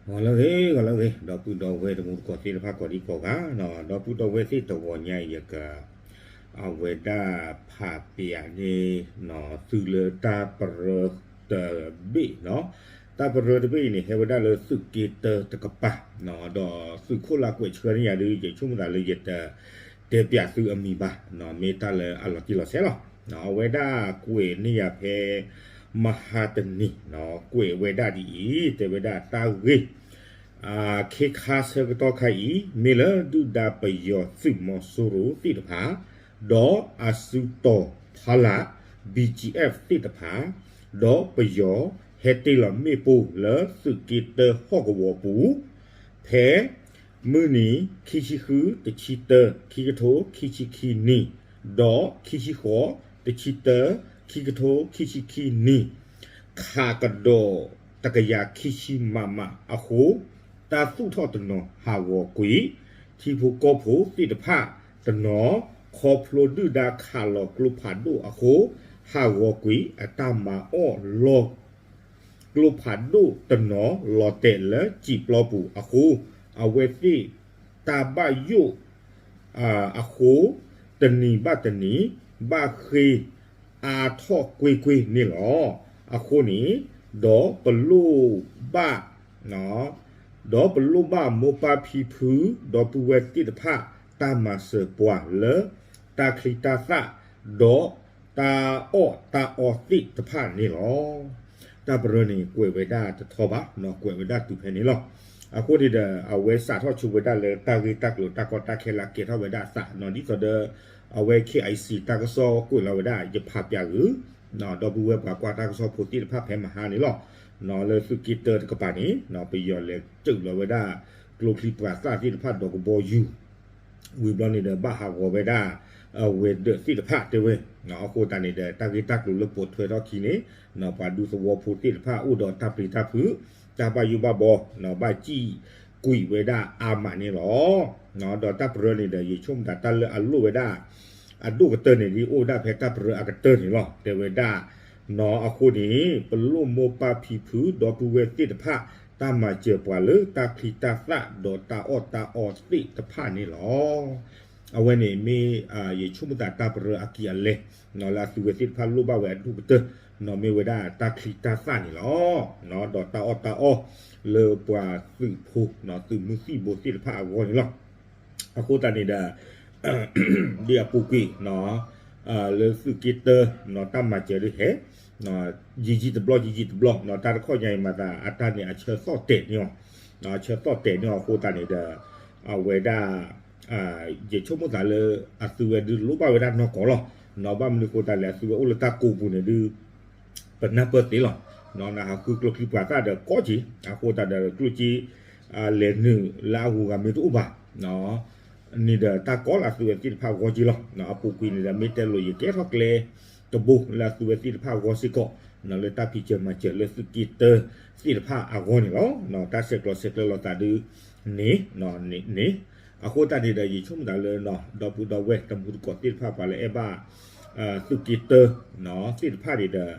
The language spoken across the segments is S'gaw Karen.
ဂီၤလၢအဂ့ၤ ဂီၤလၢအဂ့ၤ ဒီပုၢ်ဒီဝဲၢ်တံၤသကိးသ့ၣ်တဖၣ်ကိးဒံကိးဂၤ, ဒီပုၢ်ဒီဝဲၢ်သ့ၣ်တဂီၤညါအံၤ ယက အဝဲဒၣ်ဖးပျးန့ၣ် သုလၢတၢ်ပရၢတဘ့ၣ်နီၤ, တၢ်ပရၢတဘ့ၣ်အံၤန့ၣ် ဟဲဝဲဒၣ်လၢသုးက့တၢတကပၤ, ဒီးသုးခိၣ်လၢကွဲးဆှၢန့ၢ်ယၤဒီး ယဆိကမိၣ်သးလၢယတ တဲပျးသုအမံၤဘၣ်, မ့ၢ်တၢ်လၢအလီၤတံၢ်လီၤဆဲးလီၤ. အဝဲဒၣ်ကွဲးန့ၢ်ယၤဖဲ မဟါတနံၤ, ကွဲးဝဲဒၣ်ဒ်အံၤ, တဲဝဲဒၣ်တၢ်ဂ့ၢ် ခ့ခါဆၢကတီၢ်ခါအံၤ မ့ၢ်လၢဒုၣ်ဒါပယီၤသုးမီၤစိရိၤသ့ၣ်တဖၣ် ဒီးအစုတီၤဖီလာ် BGF သ့ၣ်တဖၣ် ဒီးပယီၤဟဲတ့ၢ်လီၤမ့ၣ်ပိၢ်လၢသုးက့တၢဟီၣ်ကဝီၤပူၤ ဖဲ မုၢ်နံၤ ခံဆံဃု တဆံတၢ ခံကထိခံဆံခံနံၣ်, ဒီးခံဆံဃိး တဆံတၢ ခံကထိခံဆံခံနံၣ်, ခးကဒီး တကယၤခံဆံ မမ အဃိ တၢ်သူၣ်ထီၣ်တနီၤဟးဂီၤကွံာ်, ထံဖိကီၢ်ဖိသ့ၣ်တဖၣ်တနီၤ ခီဖျိဒုၣ်ဒါခးလီၤကျိဖးဒိၣ်အဃိ ဟးဂီၤကွံာ် အတၢ်မၤအီၣ်လီၢ် ကျိဖးဒိၣ်တနီၤလီၤတဲာ်လၢစံာ်ပျီပူၤအဃိ အဝဲသ့ၣ်တၢ်ဘၣ်ယိၣ် အဃိ တနံၤဘၣ်တနံၤ ဘၣ်ဃ့အါထီၣ်ကွ့ၢ်ကွ့ၢ်န့ၣ်လီၤ. အဃိန့ၣ် ဒီးပလိၣ်ဘၣ် ဒီးပလိၣ်ဘၣ်မိၢ်ပၢ်ဖံဖု ဒီပုၢ်ဝဲၢ်သ့ၣ်တဖၣ် တၢ်မၤစၢၤပှၤလၢ တၢ်ချံတၢ်သၣ် ဒီးတၢ်အီၣ်တၢ်အီသ့ၣ်တဖၣ်န့ၣ်လီၤ. တၢ်ပရၢန့ၣ် ကွဲးဝဲဒၣ်တထီဘၣ်, ကွဲးဝဲဒၣ်တုၤဖဲန့ၣ်လီၤ. အဃိန့ၣ်ဒီး အဝဲစးထီၣ်ဆိဝဲဒၣ်လၢတၢ်ဂ့ၢ်တၢ်ကျိၤတၢ်ကီတၢ်ခဲလၢအကဲထီၣ်ဝဲဒၣ်အသး, ဒ်သိးဒီး အဝဲ KIC တၢ်ကစီၣ်ကွဲးလီၤဝဲဒၣ် ယဖးပျးဂုာ် ဒီပုၢ်ဝဲၢ်ပှၤကွၢ်တၢ်ကစီၣ်ဖိသ့ၣ်တဖၣ်ဖဲမဟါန့ၣ်လီၤ. လၢသုးက့တၢတကပၤန့ၣ် ပယီၤလဲၤစၢးလီၤဝဲဒၣ် ကျိချံပှၤသၣ်သ့ၣ်တဖၣ်ဒီးကဘီယူၤ ဝံၤဘျီန့ၣ်ဒီး ဘၣ်ဟးဂီၤဝဲဒၣ် ဝဲၤဒၢးသ့ၣ်တဖၣ်တဲဝဲ, အဃိသတးန့ၣ်ဒီး တၢ်ဂ့ၢ်တၢ်ကျိၤလၢပိာ်ထွဲထီၣ်ခံန့ၣ် ပှၤဒူသဝီဖိသ့ၣ်တဖၣ်အိၣ်ဒီးတၢ်ပျံၤတၢ်ဖုး တၢ်ဘၣ်ယိၣ်ဘၣ်ဘီ ဘၣ်စံၣ်ကွံာ်ဝဲဒၣ်အါမးန့ၣ်လီၤ. ဒီးတၢ်ပရၢန့ၣ်ဒီး ယဆိကမိၣ်သးတၢ်လၢအလိၣ်ဝဲဒၣ် အဒိၣ်ကတၢၢ်န့ၣ် ဒ်အိၣ်ဝဲဒၣ်ဖဲတၢ်ပရၢအကတၢၢ်န့ၣ်လီၤ. တဲဝဲဒၣ် နီၤအဃိန့ၣ် ပလိၣ်မိၢ်ပၢ်ဖံဖု ဒီပုၢ်ဝဲၢ်သ့ၣ်တဖၣ် တၢ်မၤစၢၤပှၤလၢတၢ်ချံတၢ်သၣ် ဒီးတၢ်အီၣ်တၢ်အီသ့ၣ်တဖၣ်န့ၣ်လီၤ. အဝဲန့ၣ်မ့ၢ် ယဆိကမိၣ်သးတၢ်ပရၢအကံၢ်အလဲ လၢအသူဝဲသ့ၣ်တဖၣ်လိၣ်ဘၣ်ဝဲအဒိၣ်ကတၢၢ် နီၤမ့ၢ်ဝဲဒၣ်တၢ်ချံတၢ်သၣ်န့ၣ်လီၤ. ဒီးတၢ်အီၣ်တၢ်အီ လၢပှၤသုးဖိ သုးမုၢ်သံၣ်ဘိသ့ၣ်တဖၣ်အဂီၢ်န့ၣ်လီၤ. အဃိသတးန့ၣ်ဒီး ဒ်အပူၤကွံာ် လၢသုးက့တၢ တၢ်မၤစၢၤဒ်ဟဲ ယံာ်ယံာ်တဘျီ ယံာ်ယံာ်တဘျီ တၢ်တခီညါအံၤမၤသး အတၢ်န့ၣ်အဆၢသီၣ်တဲာ်န့ၢ်အီၤ အဆၢသီၣ်တဲာ်န့ၢ်အီၤအဃိသတးန့ၣ်ဒီး အဝဲဒၣ် ယဆိကမိၣ်သးလၢ အသုဝဲဒုးလိၣ်ဘၣ်ဝဲဒၣ်နီၢ်ကီၢ်လီၤ. ဘၣ်မနုၤအဃိသတးလဲၣ် အသုဝဲအိၣ်လၢတၢ်ကိးပူၤန့ၣ်ဒုး ပနၢ်ပၢၢ်သ့လီၤ. နဟးဃုကျိချံပှၤသၣ်ဒီးကီက့ၤ အဃိသတးဒီးကျိၣ်စ့ လဲၤနုာ်လၢအဂုၤအဂၤမ့ၢ်တအိၣ်ဘၣ် န့ၣ်ဒီးတၢ်ကီလၢအသုဝဲသ့ၣ်တဖၣ်အဂီၢ်က့ၤလီၤ. အပူၤကွံာ်န့ၣ်ဒီး မ့ၢ်တဲလိာ်ယကဲထီၣ်ကျဲတဘိလၢအသုဝဲသ့ၣ်တဖၣ်အဂီၢ်စ့ၢ်ကီး လၢတၢ်ဖံးစၢၤမၤစၢၤလၢသုးက့တၢသ့ၣ်တဖၣ်အဂီၢ်န့ၣ်လီၤ. တၢ်ဆဲးကျိးဆဲးကျၢလိာ်သးဒုးန့ၣ် န့ၣ် အဃိသတးန့ၣ်ဒီး ယဆိကမိၣ်သးလၢ ဒီပုၢ်ဒီဝဲၢ်တံၤသကိးသ့ၣ်တဖၣ် ပှၤလၢအဲၣ်ဘၣ် သုးက့တၢ သ့ၣ်တဖၣ်န့ၣ်ဒီး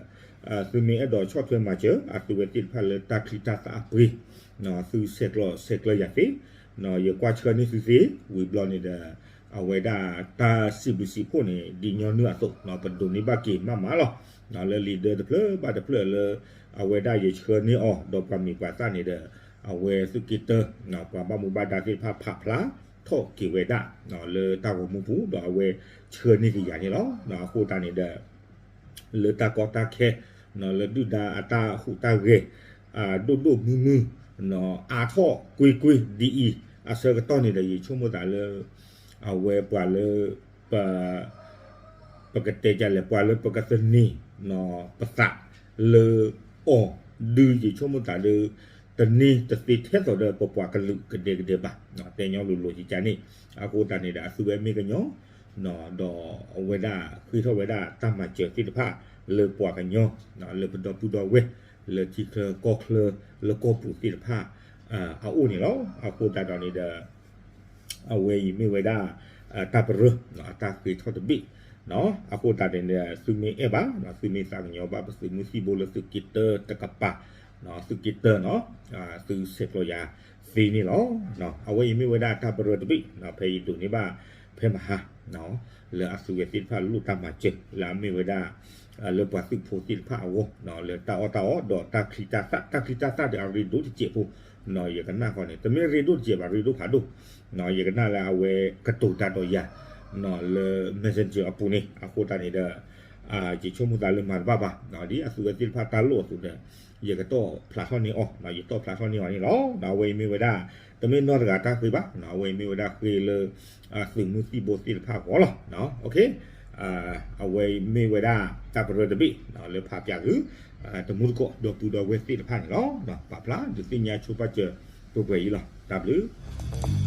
သုမ့ၢ်အဲၣ်ဒိးဆီၣ်ထွဲမၤစၢၤ အသုဝဲသ့ၣ်တဖၣ်လၢတၢ်ချံတၢ်သၣ်အပှ့ၤ သုဆဲးကျိးဆဲးကျၢယၤသ့ ယကွၢ်ဆှၢန့ၢ်သုသ့ ဝံၤဘျီန့ၣ်ဒီး အဝဲဒၣ်တၢ်စံးဘျုးစံးဖှိၣ်န့ၣ် ဒ်ညီနုၢ်အသိး ပဒိးန့ၢ်ဘၣ်က့ၤမးမးလီၤ. လၢလံာ်ဒၢတဖျၢၣ်ဘၣ်တဖျၢၣ်လၢ အဝဲဒၣ်ယဆှၢန့ၢ်အီၤ ဒီးပှၤမံၤပှၤသၣ်န့ၣ်ဒီး အဝဲသုးက့တၢ ပှၤဘၣ်မူဘၣ်ဒါသ့ၣ်တဖၣ်ဖးဖျါထီၣ်က့ၤဝဲဒၣ် လၢတၢ်ဂီၤမူပူၤ ဒီးအဝဲဆှၢန့ၢ်က့ၤယၤန့ၣ်လီၤ. အဃိသတးန့ၣ်ဒီး လၢတၢ်ကီတၢ်ခဲ လၢဒုၣ်ဒါအတၢ်ဟူးတၢ်ဂဲၤ ဒိၣ်ဒိၣ်မုၢ်မုၢ် အါထီၣ်ကွ့ၢ်ကွ့ၢ်ဒ်အံၤ အဆၢကတီၢ်န့ၣ်ဒီး ယဆိကမိၣ်သးလၢ အဝဲပှၤလၢ ပ ပကတဲဒ်လဲၣ် ပှၤလၢပကသန့ၤ ပသးလၢအီၤ ဒုးယဆိကမိၣ်သးဒီး တန့ၢ်တသ့ထဲသိးဒီးပပှၤကလုာ်ကဒဲကဒဲဘၣ် တဲညီလိၤလိၤယကန့ၣ် အဃိသတးန့ၣ်ဒီး အသုဝဲမ့ၢ်ကညီ ဒီးအဝဲဒၣ်ဃ့ထီၣ်ဝဲဒၣ်တၢ်မၤစၢၤသ့ၣ်တဖၣ် လၢပှၤကညီ လၢပဒီပုၢ်ဒီဝဲၢ် လၢထံချၢကီၢ်ချၢ လၢကီၢ်ပူၤသ့ၣ်တဖၣ် အအိၣ်န့ၣ်လီၤ. အဃိသတးဒီးန့ၣ်ဒီး အဝဲအံၤမ့ၢ်ဝဲဒၣ် တၢ်ပရၢ အတၢ်ဃ့ထီၣ်တဘ့ၣ် အဃိသတးန့ၣ်ဒီး သုမ့ၢ်အဲၣ်ဘၣ် သုမ့ၢ်သးကညီၤဘၣ် ပသုးမုၢ်သံၣ်ဘိလၢသုးက့တၢတကပၤ သုးက့တၢနီၤ, သုဆဲးကျိးယၤသ့န့ၣ်လီၤ. အဝဲအံၤမ့ၢ်ဝဲဒၣ်တၢ်ပရၢတဘ့ၣ် ဖဲယဒိးန့ၢ်ဘၣ်ဖဲမဟါ လၢအသုးဝဲသ့ၣ်တဖၣ်လိၣ်တၢ်မၤစၢၤ လၢအမ့ၢ်ဝဲဒၣ် လၢပှၤသုးဖိသ့ၣ်တဖၣ်အဂီၢ် လၢတၢ်အီၣ်တၢ်အီဒီးတၢ်ချံတၢ်သၣ်, တၢ်ချံတၢ်သၣ်ဒီးအရ့ဒိၣ်တစဲးဖိ ယကနၣ်ဃီန့ၣ် တမ့ၢ်ရ့ဒိၣ်တစဲးဘၣ် ရ့ဒိၣ်ဖးဒိၣ်, ယကနၣ်လၢအဝဲကတိၤတၢ်ဒီးယၤ လၢ messenger အပူၤန့ၣ် အဃိသတးန့ၣ်ဒီး ယဆိကမိၣ်သးလၢမၤတဘၣ်ဘၣ် ဒ်အသုးဝဲသ့ၣ်တဖၣ်တၢ်လိၣ်အသိးဒီး ယကတီၢ်ဖျါထီၣ်န့ၢ်အီၤ, ယတီၢ်ဖျါထီၣ်န့ၢ်အီၤန့ၣ်လီၤ. အဝဲအံၤမ့ၢ်ဝဲဒၣ် တမ့ၢ်နီၢ်တဂၤတၢ်ဃ့ဘၣ်, အဝဲအံၤမ့ၢ်ဝဲဒၣ်ဃ့လၢ သုးမုၢ်သံၣ်ဘိသ့ၣ်တဖၣ်အဂီၢ်လီၤ. အဝဲအံၤမ့ၢ်ဝဲဒၣ်တၢ်ပရၢတဘ့ၣ် လၢဖးပၠးသု တမူတကိးဒီပုၢ်ဒီဝဲၢ်သ့ၣ်တဖၣ်န့ၣ်လီၤ. ပာ်ဖျါဒုးသ့ၣ်ညါဆိပာ်စၢၤပှဲၤပှဲၤအံၤလီၤ. တၢ်ဘျုး